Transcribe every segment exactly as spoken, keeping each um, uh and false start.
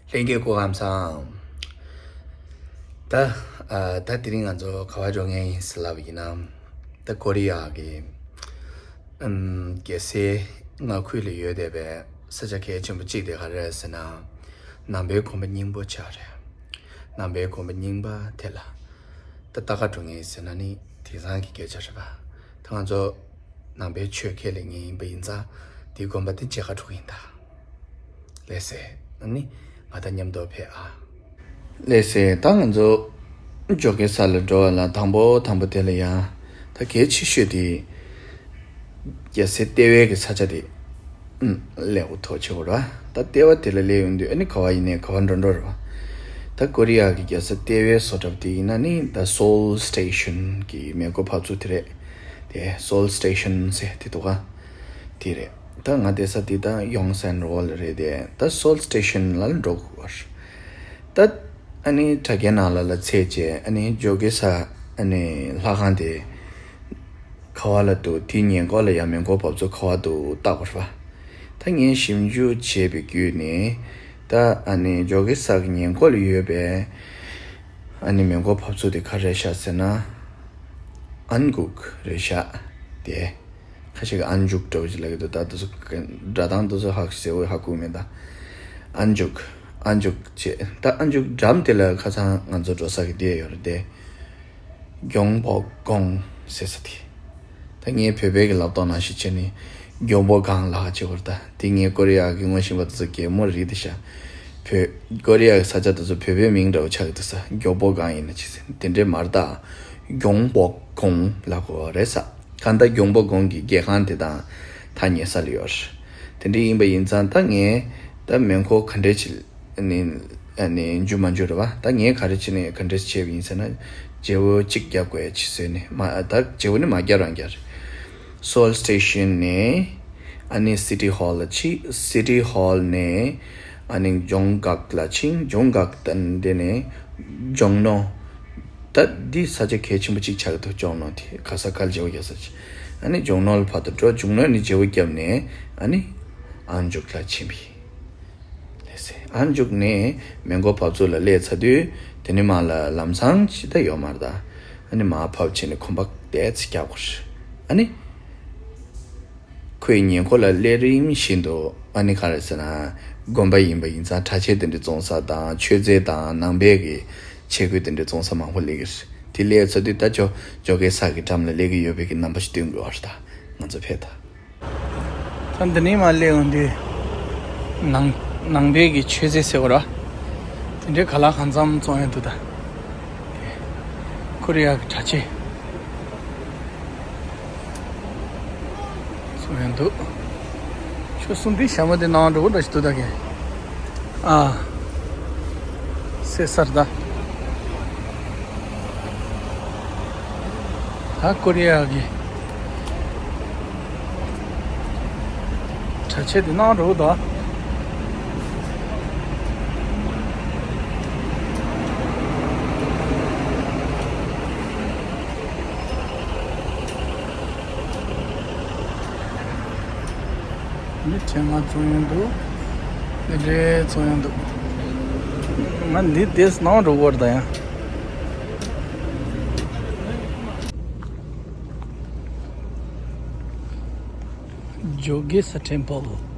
ལྷན་རྒྱས་སྐུ་ཁམས་བཟང་། ད་ཨ་ད་དེ་རིང་ང་ཚོ་ག་པར་འགྲོ་མཁན་ཡིན་ཟེར་ལབ་པ་ཡིན་ན། ད་ཀོ་རི་ཡ་གི་ཨམ་རྒྱལ་སའི་མངའ་ཁུལ་ལ་ཡོད་བསྡད་པའི་ས་ཆ་གལ་ཆེན་པོ་གཅིག་དེ་ག་རེ་རེད་ཟེར་ན། ནང་པའི་དགོན་པ་རྙིང་པ་ཆགས་རེད། ནང་པའི་དགོན་པ་རྙིང་པ་དེ་ལ་ད་ལྟ་ག་འགྲོ་མཁན་ཡིན་ཟེར་ན་ནི་དེང་སང་གི་སྐད་ཆ་རེད་པ། ད་ང་ཚོ་ནང་པའི་ཆོས་ཁས་ལེན་མཁན་ཡིན་པ་ཡིན་ཙང་དེའི་དགོན་པ་དེ་མཇལ་ཁ་འགྲོ་གི་ཡིན་ད། ལགས་སེ། ཨ་ནི་ང་དང་མཉམ་དུ་ཕེབས་ཨ། ལགས་སེ། ད་ང་ཚོ་ཇོ་གེ་ས་ལ་འགྲོ་བ་ལ་དང་པོ་དང་པོ་དེ་ལ་ཡང་ད་གལ་ཆེ་ཤོས་དེ་རྒྱལ་སའི་ལྟེ་བའི་གི་ས་ཆ་དེ་ཨུམ་སླེབས་འོ་ཐོག་ཆེ་བོ་ར། ད་ལྟེ་བ་དེ་ལ་སླེབས་ཡོང་དུས་ཨ་ནི་ག་བ་ཡིན་ནའི་ག་བ་འགྲོ་འགྲོ་ར་བ། ད་ཀོ་རི་ཡ་གི་རྒྱལ་ས་ལྟེ་བའི་བཟོ་གྲྭ་དེ་ཡིན་ན་ནི་ད་སོལ་སི་ཊེ་ཤན་གི་མེ་འཁོར་བབས་ཚུགས་དེ་རེད། དེ་སོལ་སི་ཊེ་ཤན་ཟེར་དེ་འདུག་ག་དེ་རེད། ད་ང་བསྡད་ས་དེ་ད་ཡོང་སན་རོལ་རེད་དེ། ད་སོལ་སི་ཊེ་ཤན་ལ་འགྲོ་དགོས་པ་རེད། ད་ཨ་ནི་དྲ་རྒྱའི་ནང་ལ་ལ་ཚད་བྱས་ཨ་ནི་ཇོ་གེ་ས་ཨ་ནི་ལྷ་ཁང་དེ་ག་བ་ལ་འདུག་དེའི་ཉེ་འཁོར་ལ་ཡང་མེ་འཁོར་བབས་ཚུགས་ག་བ་འདུག་བལྟ་དགོས་རེད་པ། ད་ངས་ཞིབ་འཇུག་བྱས་པའི་བརྒྱུད་ནས་ད་ཨ་ནི་ཇོ་གེ་ས་གི་ཉེ་འཁོར་ལ་ཡོད་པའི་ཨ་ནི་མེ་འཁོར་བབས་ཚུགས་དེ་ག་རེ་ཤག་ཟེར་ན། ཨན་གུག་རེད་ཤག་དེ། ཁ་ཤས་ཀྱིས་ཨན་ཇུག་འདྲ་བོ་ཞིག་ལབ་ཀྱི་འདུག་ད་དེ་ཚོ་སྒྲ་གདངས་དེ་ཚོ་ཧ་གོ་ཟེར་བོ་ཧ་གོ་མེད་ད། ཨན་ཇུག་ཨན་ཇུག་ཅེས་ད་ཨན་ཇུག་འགྲམ་དེ་ལ་ཁ་སང་ང་ཚོ་འགྲོ་ས་གི་དེ་ཡོད་རེད་དེ། གྱོང་པོ་གོང་ཟེར་ས་དེ། ད་ངས་བོད་པའི་གི་ལབ་སྟངས་ནང་བཞིན་བྱས་ནས་གྱོང་པོ་གང་ལགས་བྱེད་དགོས་རེད་ད། དེ་ངས་ཀོ་རི་ཡ་གི་ངོ་ཤེས་པ་དེ་ཚོ་གད་མོ་རིལ་དེ་ཤ། བོད་ཀོ་རི་ཡ་གི་ས་ཆ་དེ་ཚོ་བོད་པའི་མིང་འདྲ་བོ་ཆགས་ཀྱི་འདུག་ས། གྱོང་པོ་གང་ཡིན་ན་ཅི་ཟེར་དེ་འདྲའི་མ་རེད་ད། གྱོང་པོ་གོང་ལབ་དགོས་རེད་ས། གང་ལྟར་གྱོང་པོ་གོང་གི་རྒྱལ་ཁང་དེ་དང་ཐག་ཉེ་ས་ལ་ཡོད་རེད། དེ་འདྲ་ཡིན་པ་ཡིན་ཙང་ད་ངས་ད་མེ་འཁོར་ག་འདྲས་ཅིག་ནི་ཨ་ནི་འཇུ་མ་འཇུ་རེད་བ། ད་ངས་ག་རེ་བྱས་ནས་ག་འདྲས་བྱས་པ་ཡིན་ཟེར་ན། བརྗེ་བོ་གཅིག་བརྒྱབ་དགོས་ཅིག་ཟེར་ནས་མ་ད་བརྗེ་བོ་ནི་མ་བརྒྱབ་རང་བརྒྱབ་རེད། སོལ་སི་ཊེ་ཤན་ནས་ཨ་ནི་སི་ཊི་ཧོལ་ལ་ཕྱིན། སི་ཊི་ཧོལ་ནས་ཨ་ནི་ཇོང་གག་ལ་ཕྱིན། ཇོང་གག་དང་དེ་ནས་ཇོང་ནོ། ད་འདི་ས་ཆ་གལ་ཆེན་པོ་གཅིག་ཆགས་ཀྱི་འདུག་ཇོང་ནོ་དེ་ག་ས་ག་ལ་བརྗེ་བོ་རྒྱག་ས་ཅིག་ཨ་ནི་ཇོང་ནོ་ལ་བར་དུ་འགྲོ། ཇོང་ནོ་ནས་བརྗེ་བོ་བརྒྱབ་ནས་ཨ་ནི་ཨན་ཇུག་ལ་ཕྱིན་པས། ལགས་སེ། ཨན་ཇུག་ནས་མེ་འཁོར་བབས་ཚུགས་ལ་སླེབས་ཚར་དུས་དེ་ནི་མར་ལ་ལམ་སང་ཅི་ད་ཡོད་མ་རེད་ད། ཨ་ནི་མར་བབས་ཕྱིན་ནས་གོམ་པ་བདེ་ཙི་རྒྱག་དགོས་རེད། ཨ་ནི། ཁོའི་ཉེ་འཁོར་ལ་སླེབས་རིམ་བཞིན་དུ་ཨ་ནི་ག་རེ་ཟེར་ན། དགོན་པ་ཡིན་པ་ཡིན་ཙང་གྲྭ་ཆས་དེ་འདྲ་བཙོང་ས་དང་མཆོད་རྫས་དང་ནང་པའི་གི་ཆས་གོས་དེ་འདྲ་བཙོང་ས་མང་པོ་སླེབས་ཀྱི་རེད། དེ་སླེབས་ཚར་དུས་ད་ཇོ་ཇོ་གེ་ས་གི་འགྲམ་ལ་སླེབས་ཀྱི་ཡོད་པའི་གི་རྣམ་པ་ཞིག་སྟོན་དགོས་པ་རེད་ད། ང་ཚོ་ཕེབས་ད། ད་འདི་ནས་མར་སླེབས་ཡོང་དུས་ནང་ནང་པའི་གི་མཆོད་རྫས་ཟེར་བ་ར། དེ་འདྲའི་ག་ལ་གང་འཚམ་བཙོང་ཡོང་དུས་ད། ཀོ་རི་ཡ་གི་གྲྭ་ཆས། སོང་ཡང་འདུག་ཁྱོད་གསུང་དུས་ཞྭ་མོ་དེ་ནང་འགྲོ་གི་འདྲ་ཞིག་འདུག་ད་གས། ཨ། སེ་སར་ད། ད་ཀོ་རི་ཡ་གི་གྲྭ་ཆས་དེ་ནང་འགྲོ་གི་འདུག་འདི་ཕྲེང་བ་བཙོང་ཡོང་འདུག་འདི་འདྲའི་བཙོང་ཡོང་འདུག་ང་འདི་དེས་ནང་འགྲོ་བར་ད་ཡང་ཇོ་གེ་ས་ཊེམ་པལ།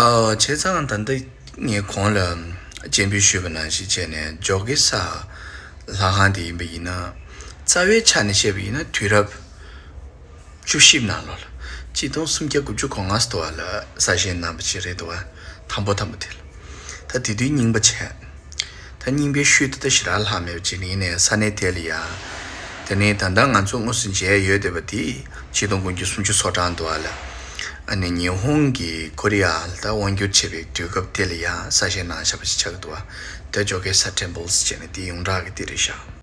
ཨ། བྱས་ཙང་ད་ལྟ་ངས་གོང་ལ་སྤྱན་འབུལ་ཞུས་པ་ནང་བཞིན་བྱས་ནས་ཇོ་གེ་ས་ལྷ་ཁང་དེ་ཡིན་པ་ཡིན་ན། རྩ་བའི་ཆ་ནས་བཤད་པ་ཡིན་ན་དུས་རབས་བཅུ་བཞི་ནང་ལོགས་ལ། ཆིག་སྟོང་སུམ་བརྒྱ་དགུ་བཅུ་གོ་ལྔ་ཙམ་དུ་བ་ལ་གསར་བཞེངས་གནང་བ་ཞིག་རེད་འདུག་བ། དང་པོ་དང་པོ་དེ་ལ། ད་དེ་དུས་རྙིང་པ་བྱས། ད་རྙིང་པའི་ཤུལ་དུ་ད་ཞེ་དྲག་ལྷག་མེད་པ་ཅིག་ཡིན་ནའི་ས་གནས་དེ་ལ་ཡ། དེ་ནས་ད་ལྟ་ང་ཚོ་དངོས་སུ་མཇལ་ཡོད་བསྡད་པ་དེ་ཆིག་སྟོང་དགུ་བརྒྱ་སུམ་ཅུ་སོ་གྲངས་འདུག་བ་ལ། ཨ་ནི་ཉི་ཧོང་གིས་ཀོ་རི་ཡ་ལ་ད་དབང་བསྒྱུར་བྱེད་པའི་དུས་སྐབས་དེ་ལ་ཡ་གསར་བཞེངས་གནང་བཞག་པ་ཞིག་ཆགས་ཀྱི་འདུག་བ། དེ་ཇོ་གེ་ས་ཊེམ་པལ་ཟེར་བྱས་ནས་དེ་ཡོངས་གྲགས་ཀྱི་དེ་རེད་ཤག་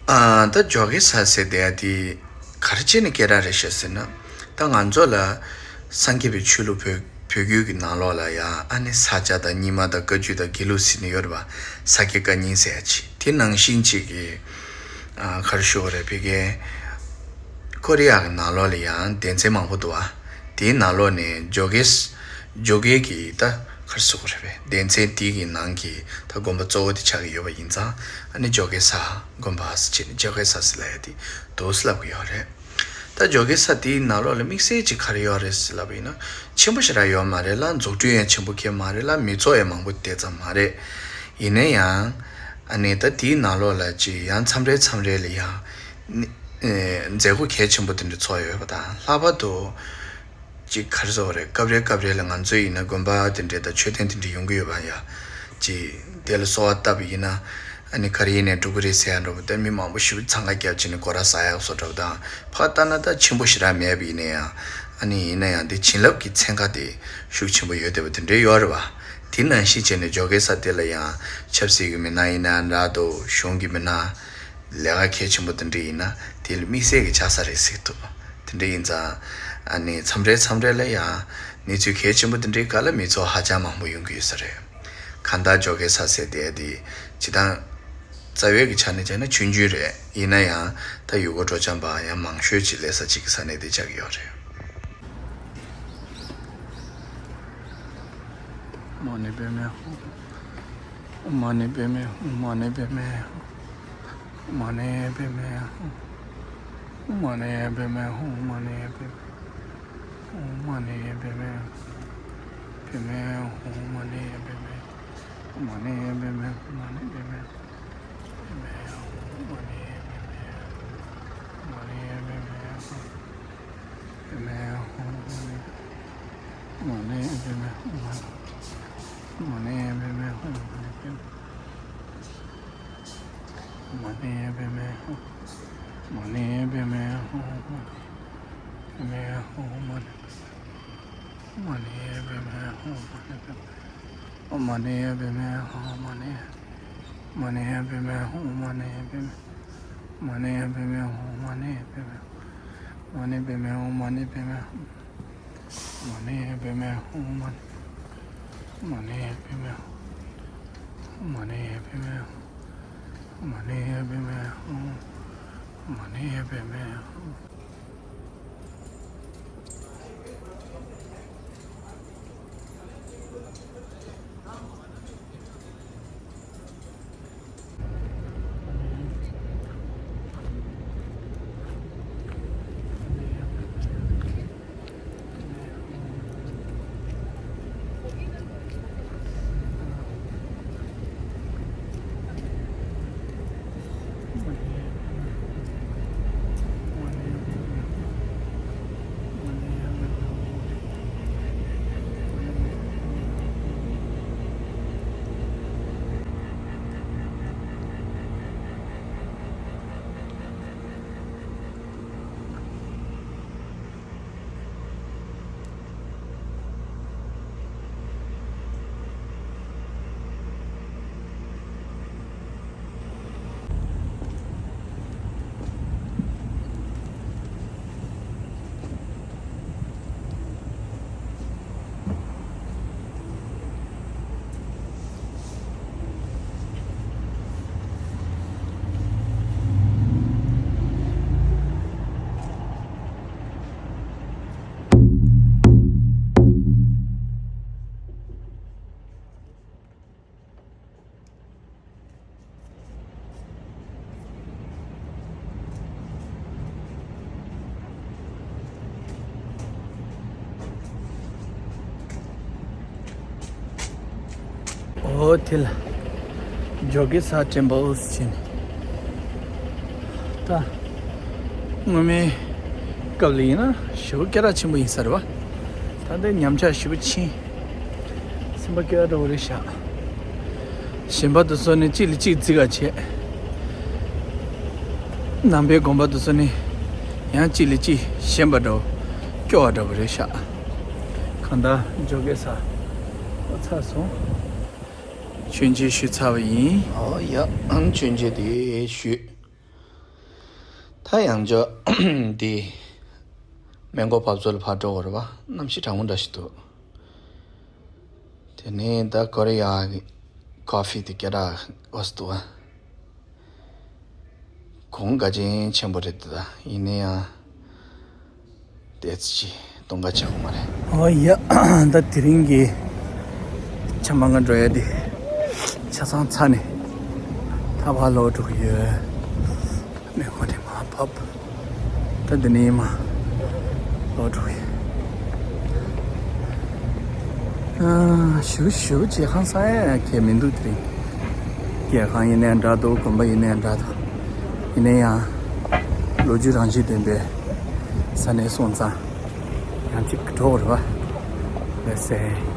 ཨ། ད་ཇོ་གེ་ས་ཟེར་བསྡད་ཡ་དེ་ག་རེ་བྱས་ནས་སྐད་གྲགས་རེད་ཤག་ཟེར་ན། ད་ང་ཚོ་ལ་སངས་རྒྱས་པའི་ཆོས་ལུགས་བོད་བོད་བརྒྱུད་ཀྱི་ནང་ལོགས་ལ་ཡ། ཨ་ནི་ས་སྐྱ་དང་རྙིང་མ་དང་བཀའ་བརྒྱུད་དང་དགེ་ལུགས་ཟེར་ནས་ཡོད་རེད་པ། ས་སྐྱ་བཀའ་རྙིང་ཟེར་ཡ་ཅིག་དེ་ནང་བཞིན་ཅིག་གི། ཨ། ག་རེ་ཞུ་དགོས་རེད། ཕ་གིའི་ཀོ་རི་ཡ་གི་ནང་ལོགས་ལ་ཡང་སྡེ་ཚན་མང་པོ་འདུག་བ། དེའི་ནང་ལོགས་ནས་ཇོ་གེ་ས། ཇོ་གེ་གི་ད་ག་རེ་ཟེར་དགོས་རེད་པས། སྡེ་ཚན་དེ་གི་ནང་གི་ད་དགོན་པ་གཙོ་བོ་དེ་ཆགས་ཀྱི་ཡོད་པ་ཡིན་ཙང་། ཨ་ནི་ཇོ་གེ་ས་དགོན་པ་ཟེར་བྱས་ནས་ཇོ་གེ་ས་ཟེར་ལབ་ཡ་དེ་འདུག་སེ་ལབ་ཀྱི་ཡོད་རེད། ད་ཇོ་གེ་ས་དེའི་ནང་ལོགས་ལ་དམིགས་བསལ་ཅིག་ག་རེ་ཡོད་རེད་ཟེར་ལབ་པ་ཡིན་ན། ཆེན་པོ་ཞེ་དྲག་ཡོད་མ་རེད་ལ། འཛུགས་སྐྲུན་ཡང་ཆེན་པོ་གང་ཡང་མ་རེད་ལ། མི་ཚོགས་ཡང་མང་པོ་དེ་ཙམ་མ་རེད། ཡིན་ན་ཡང་། ཨ་ནི་ད་དེའི་ནང་ལོགས་ལ་ཅིག་ཡང་མཚམས་རེ་མཚམས་རེ་ལ་ཡང་། ཨེ། མཛད་སྒོ་གལ་ཆེན་པོ་དེ་འདྲ་ཚོགས་ཡོད་པ་དང་། ལྷག་པར་དུ་ཅིག་ག་རེ་ཟེར་དགོས་རེད། སྐབས་རེ་སྐབས་རེ་ལ་ང་ཚོ་ཡིན་ན་དགོན་པ་དེ་འདྲ་དང་མཆོད་རྟེན་དེ་འདྲ་ཡོང་གི་ཡོད་པ་ཡ། ཅིག་དེ་ལ་གསོལ་བ་བཏབ་པ་ཡིན་ན། ཨ་ནི་ག་རེ་ཡིན་ནའི་འགྲོ་གི་རེད་ཟེར་ཡ་འདྲ་པོ་དེ། མི་མང་པོ་ཞེ་པོ་འཚང་ཁ་བརྒྱབ་བྱས་ནས་སྒོ་ར་ཟ་ཡག་བཟོ་འདྲ་པོ་དང་། ཕར་ལྟ་ན་ད་ཆེན་པོ་ཞེ་དྲག་མེད་པ་ཡིན་ན་ཡང་། ཨ་ནི་ཡིན་ན་ཡང་དེ་བྱིན་རླབས་ཀྱི་ཚན་ཁ་དེ་ཤུགས་ཆེན་པོ་ཡོད་བསྡད་པ་དེ་འདྲའི་ཡོད་རེད་བ། དེ་ནང་བཞིན་བྱས་ནས་ཇོ་གེ་ས་དེ་ལ་ཡང་ཆབ་སྲིད་ཀྱི་མི་སྣ་ཡིན་ན་འདྲ་འདུག་གཞུང་གི་མི་སྣ་ལས་ཀ་གལ་ཆེན་པོ་དེ་འདྲ་ཡིན་ན་དེ་ལ་དམིགས་བསལ་གྱི་ཆགས་ས་རེད་ཟེར་གྱི་འདུག་དེ་འདྲ་ཡིན་ཙང་། ཨ་ནི་མཚམས་རེ་མཚམས་རེ་ལ་ཡང་གནས་ཚུལ་གལ་ཆེན་པོ་དེ་འདྲའི་སྐབས་ལ་མི་ཚོགས་ཧ་ཅང་མང་པོ་ཡོང་གི་ཡོད་ས་རེད། གང་ལྟར་ཇོ་གེ་ས་ཟེར་དེ་དེ་སྤྱིར་བཏང་རྩ་བའི་གི་ཆ་ནས་བྱས་ན་ཆུང་ཆུང་རེད། ཡིན་ན་ཡང་ད་ཡུལ་སྐོར་སྤྲོ་འཆམ་པ་ཡང་མང་ཤོས་ཅིག་སླེབས་ས་ཅིག་གི་ས་གནས་དེ་ཆགས་ཀྱི་ཡོད་རེད། མ་ཎི་པདྨེ་ཧཱུྃ། མ་ཎི་པདྨེ་ཧཱུྃ། མ་ཎི་པདྨེ་ཧཱུྃ། མ་ཎི་པདྨེ་ཧཱུྃ། མ་ཎི་པདྨེ་ཧཱུྃ། མ་ཎི་པདྨེ། ཨོཾ་མ་ཎི་པདྨེ། པདྨེ་ཧཱུྃ། མ་ཎི་པདྨེ། མ་ཎི་པདྨེ། མ་ཎི་པདྨེ། པདྨེ་ཧཱུྃ། མ་ཎི་པདྨེ། མ་ཎི་པདྨེ་ཧཱུྃ། པདྨེ་ཧཱུྃ། མ་ཎི། མ་ཎི་པདྨེ་ཧཱུྃ། མ་ཎི། མ་ཎི་པདྨེ་ཧཱུྃ། མ་ཎི་པདྨེ། མ་ཎི་པདྨེ་ཧཱུྃ། མ་ཎི་པདྨེ་ཧཱུྃ། པདྨེ་ཧཱུྃ། མ་ཎི། མ་ཎི་པདྨེ་ཧཱུྃ། མ་ཎི་པདྨེ། ཨོཾ་མ་ཎི་པདྨེ་ཧཱུྃ། མ་ཎི། མ་ཎི་པདྨེ་ཧཱུྃ། མ་ཎི་པདྨེ། མ་ཎི་པདྨེ་ཧཱུྃ། མ་ཎི་པདྨེ། མ་ཎི་པདྨེ། ཨོཾ་མ་ཎི་པདྨེ་ཧཱུྃ། མ་ཎི་པདྨེ་ཧཱུྃ། མ་ཎི། མ་ཎི་པདྨེ་ཧཱུྃ། མ་ཎི་པདྨེ་ཧཱུྃ། མ་ཎི་པདྨེ་ཧཱུྃ། མ་ཎི་པདྨེ་ཧཱུྃ། ཨོ་དེ་ལ་ཇོ་གེ་ས་ཊེམ་པལ་ཟེར་ནས། ད་སྔོན་མའི་སྐབས་ལ་ཡིན་ན་ཞེ་པོ་སྐད་གྲགས་ཆེན་པོ་ཡིན་ས་རེད་བ། ད་ལྟ་ཉམས་ཆག་ཞེ་པོ་ཕྱིན། སེམས་པ་སྐྱོ་བ་འདྲ་བོ་རེད་ཤག་གཞན་པ་དེ་ཚོ་ནི་གཅིག་ལ་གཅིག་བརྩི་ག་བྱེད། ནང་པའི་དགོན་པ་དེ་ཚོ་ནི་ཡང་གཅིག་ལ་གཅིག་ཞེན་པ་འདྲ་བོ། སྐྱོ་བ་འདྲ་བོ་རེད་ཤག་གང་ལྟར་ཇོ་གེ་ས་ཨོ་ཚར་སོང་། མཆོད་མཇལ་ཞུས་ཚར་བ་ཡིན། ཨོ་ཡ། མཆོད་མཇལ་དེ་ཞུས། ད་ཡང་ཇོ་དེ་སྨན་སྒོར་བབས་ཚོད་ལ་ཕར་འགྲོ་དགོས་རེད་བ། གནམ་གཤིས་གྲང་མོ་འདྲ་ཞིག་འདུག་དེ་ནས་ད་ཀོ་རི་ཡ་གི་ཀོ་ཧྥི་དེ་སྐད་གྲགས་འོ་སི་འདུག་ཨ། གོང་དགའ་ཆེན་ཆེན་པོ་རེད་དེ། ད་ཡིན་ན་ཡང་དེ་ཅི་གཏོང་ག་ཆགས་མ་རེད། ཨོ་ཡ། ད་དེ་རིང་གི་ཆ་མ་ང་འགྲོ་ཡ་དེ་ཆ་ཚང་ཚ་ནས་ད་ཕར་ལོག་འགྲོ་གི་ཡོད། མི་ཁོ་དེ་མ་བབས། ད་འདི་ནས་མ་ལོག་འགྲོ་གི། ཨ། ཞུ་ཞུ་བྱེད་ཁང་ས་ཡ་ཡ་གས་མི་འདུག་དེ་རིང་། རྒྱལ་ཁང་ཡིན་ནའི་འདྲ་འདུག་དགོན་པ་ཡིན་ནའི་འདྲ་འདུག་ཡིན་ན་ཡང་ལོ་རྒྱུས་རང་བཞིན་ལྡན་པའི་ས་གནས་སོང་ཙང་ཡང་ཅིག་འགྲོ་དགོས་རེད་བ། ལགས་སེ།